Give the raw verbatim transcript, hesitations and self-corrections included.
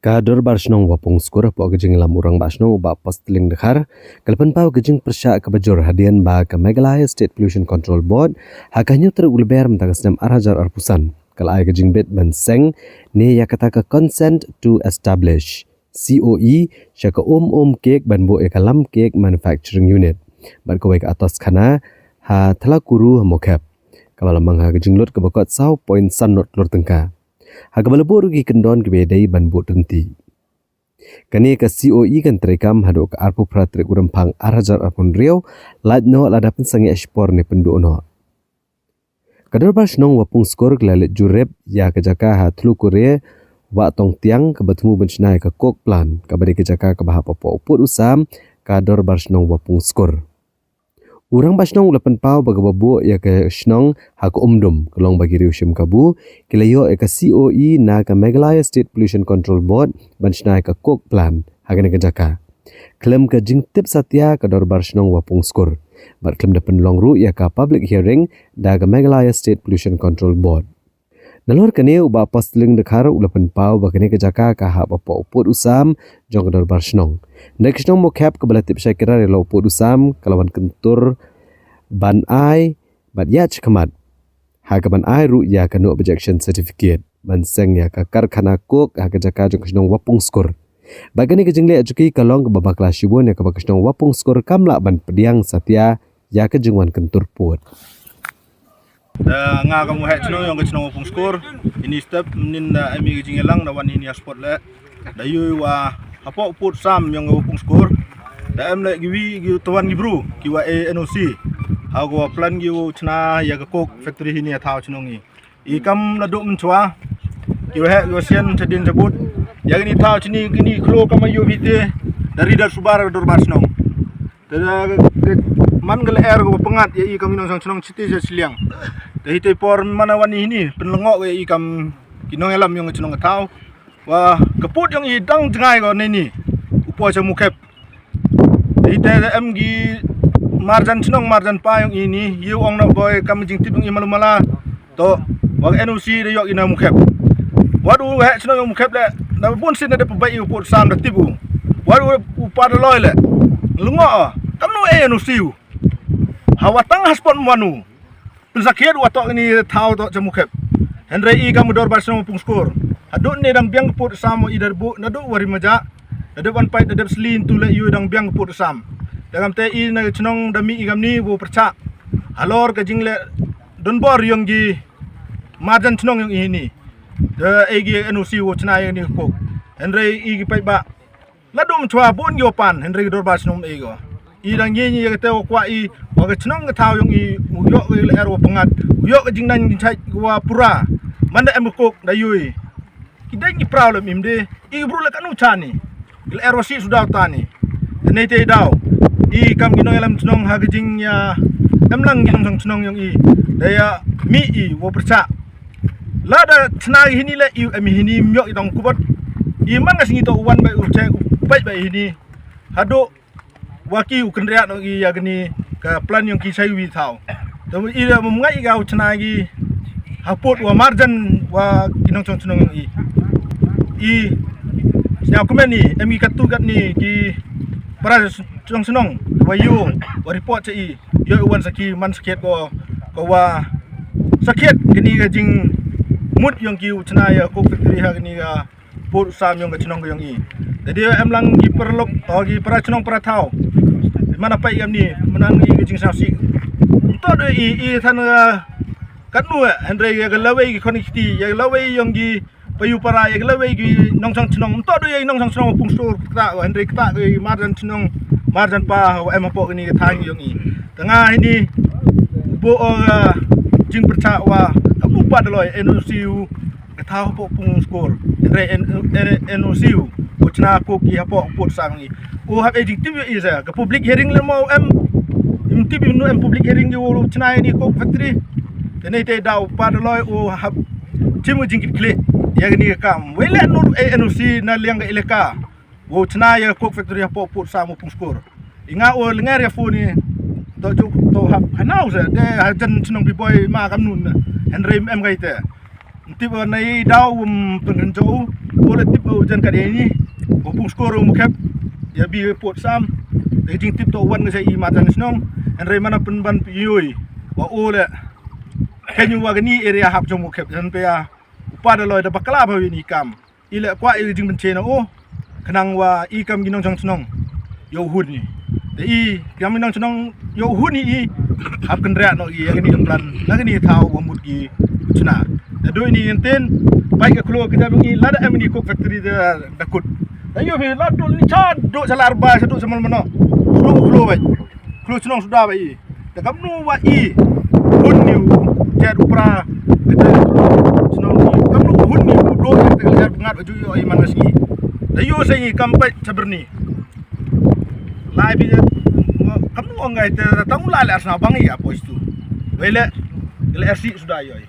Ka Dorbar Shnong Wapung Skur hapoh ka jingïalam u Rangbah Shnong u Bah Postling Dkhar ka la pynpaw ka jingpyrshah kaba jur hadien ba ka Meghalaya State Pollution Control Board ha ka hynñiew tarik u Lber mynta ka snem ar hajar arphew san ka la ai ka jingbit ban seng ne ïa kata ka Consent to Establish, C O E, sha ka Um Um Cake ban buh ïa ka Lam Cake Manufacturing Unit bad kawei ka atos khana ha Thalakuru ha Mawkhep, kaba la mang ha ka jinglut kaba kot saw point san not klur tyngka, ha kaba la buh ruh ki kyndon kiba ïadei ban buh tynti. Kane ka C O E kan treikam haduh ka arphew phra tarik u Rymphang ar hajar arphew hynriew, lait noh lada pynsangeh shipor ne pynduh noh. Ka Dorbar Shnong Wapung Skur ka la leit jurip ïa ka jaka ha Thlukure, Wah Tongtiang, kaba thmu ban shna ïa ka coke plant, kaba dei ka jaka kaba hap hapoh u pud u sam ka Dorbar Shnong Wapung Skur. U Rangbah Shnong u la pynpaw ba kaba buh ïa ka shnong ha ka Umdum ka long ba ki riew shim kabu ki la ïoh ïa ka C O E na ka Meghalaya State Pollution Control Board ban shna ïa ka coke plant ha kane ka jaka. Khlem ka jingtip satia ka Dorbar Shnong Wapung Skur bad khlem da pynlong ruh ïa ka public hearing da ka Meghalaya State Pollution Control Board. Nalor kane u Bah Postling Dkhar u la pynpaw ba kane ka jaka ka hap hapoh u pud u sam jong ka Dorbar Shnong. Hynrei ka shnong Mawkhep kaba la tip shai kynrad ïa la u pud u sam ka la wan kyntur ban ai bad ïaid shakhmat ha kaban ai ruh ïa ka no objection certificate ban seng ïa ka karkhana coke ha ka jaka jong ka shnong Wapung Skur. Bad kane ka jingleh jong ki ka long kaba bakla shibun ïa kaba ka shnong Wapung Skur kam lah ban pdiang satia ïa ka jingwan kyntur pud. Da nga ka Muhek Shnong ïong ka shnong Wapung Skur. Ini step mynnin da em i ka jingïalang da wan ini ha spot leh. Da ïohi wa hapoh pud sam ïong ka Wapung Skur da em leh kiwi ki tawan ki bru kiwa A N O C. Hawa plan kiwa chna ïa ka coke factory hini ha thaw shnong i. I kam la duh mynchwa kiwa heh kiwa sian chadien chabut. Ïa kini thaw chini kini khlo kam ïohi te da ri da subar ka Dorbar Shnong. Te da man ka lyer ka pyngngad ïa i kam i nongshong shnong chiti sha shiliang. Te hiti por man wan i hini pynlyngngoh ïa i kam ki nongïalam ïong ka shnong ka thaw. Wa ka pud ïong i dang jngai ko nei ni u poi sha Mawkhep. Te hiti da em ki marjan shnong marjan pa ïong i ni ïa ong na boi kam jingtip ïong i malu mala. To wa N O C da ïoh i na Mawkhep. Wa du heh shnong ïong Mawkhep le na bun sin da pynbai i u pud sam da tip u. Wa du u pa da loi le lyngngoh kam nu A N O C u. Hawa tang ha spot mwan u. Pynsakhiat wa toh kini thaw toh cha Mawkhep. Hynrei i kam ka Dorbar Shnong Wapung Skur. Haduh ne dang biang ka pud sam i da buh naduh wa ri maja. Da dep wan pait da dep sli ntu le ïu dang biang ka pud sam. Da kam te i na ka shnong da mih i kam ni wa pyrchah halor ka jingleh donbor ïong ki marjan shnong ïong i ni. Da ei ki N O C wa chna ïong ni ka coke. Hynrei i ki paidbah la dum chwa bun ïoh pan hynrei ka Dorbar Shnong ei ko. I dang ngi ngi ïa kata wa kwah i wa ka shnong ka thaw ïong i u ïoh ka lyer wa pyngngad u ïoh ka jingnang jingchait wa pura. Man da em ka coke da ïohi ki dei ngi praw lem im de i bru la kanu chani. Ka lyer wa si sudaw tani. Nei te daw i kam ki nongïalam shnong ha ka jingïa em lang ki nongshong shnong ïong i da ïa mih i wa pyrchah. Lada chna hini le i em hini miok i dang kubot. I man ka sngi to wan ba u che u pait ba hini. Haduh wa ki u kynriah no i ïa kani ka plan ïong ki chai wi thaw. Te i da mum ngai i ga u chna gi ha pud wa marjan wa ki nongshong shnong i. I sñiaw kmen i em i katu kat ni ki para shnong shnong wa ïu wa report cha i. Ïoh wan sakhi man sakhiat ko ko wa sakhiat kani ka jingmut ïong ki u chna ïa coke factory ha kani ka pud sam ïong ka shnong ka ïong i. Te dei em lang ki paralok o ki para shnong para thaw. Mana pai kam ni mana ngi ka jingsnasih. Nto do i i than ka katnu hynrei ïa ka lawei ki khon ki kti ïa ka lawei ïong ki payu para ïa ka lawei ki nongshong shnong. Nto do ïa i nongshong shnong Wapung Skur kata hynrei kata ki marjan shnong marjan pa wa em hapoh kani ka thaiñ ïong i. Te nga hini bo o jingpyrchah wa ka pu pa da loi N O C u ka thaw hapoh Wapung Skur. Hynrei N O C u u chna coke ki hapoh pud sam ngi. U hap e jingtip ïa i sa ka public hearing le mo em. Im tip im nu em public hearing ki u chna ïa ni coke factory. Te nei te daw pa da loi u hap chim u jingkit khlieh ïa kani ka kam. Wei le nu e N O C na liang ka elaka. Wow chna ïa coke factory hapoh pud sam Wapung Skur. I nga u lnger ïa phone i to juk to hap hanau sa de hajan chnong bi boi ma kam nun. Hynrei em kai te. Tip ba na i daw um pynrynjok u, u la tip ba u jan ka dei ni, u pung skor u mukhep, ya bi pot sam, da jing tip to wan ka sa i matan snong, en rei mana pynban yoi, wa u le, kenyu wa gani area hap jong mukhep, jan pe ya, u pa da loi da bakla ba wi ni kam, i le kwa i jing benche na u, khnang wa i kam ki nongchong chnong yow hun i. Te i kam ki nongchong chnong yow hun i, hap kynrek noh i ya kani ka plan na kani ka thaw wa mut ki chna. Te doi ni ngin tin pai ka khlo ki jam i lada em ni coke factory da da kut. Te yow phi la dol ni cha do cha lar ba cha do cha mal mano. Do khlo bai. Khlo chnong suda bai i. Te kamnu wa i hun ni u jet u pra. Te te chnong i kamnu hun ni u do te te jet ngat ju yo i man sngi. Te yo se i kam pai cha berni. Lai bi kamnu ong ngai te tang u la le arsna bang i a poistu. Wei le le arsi suda yo i.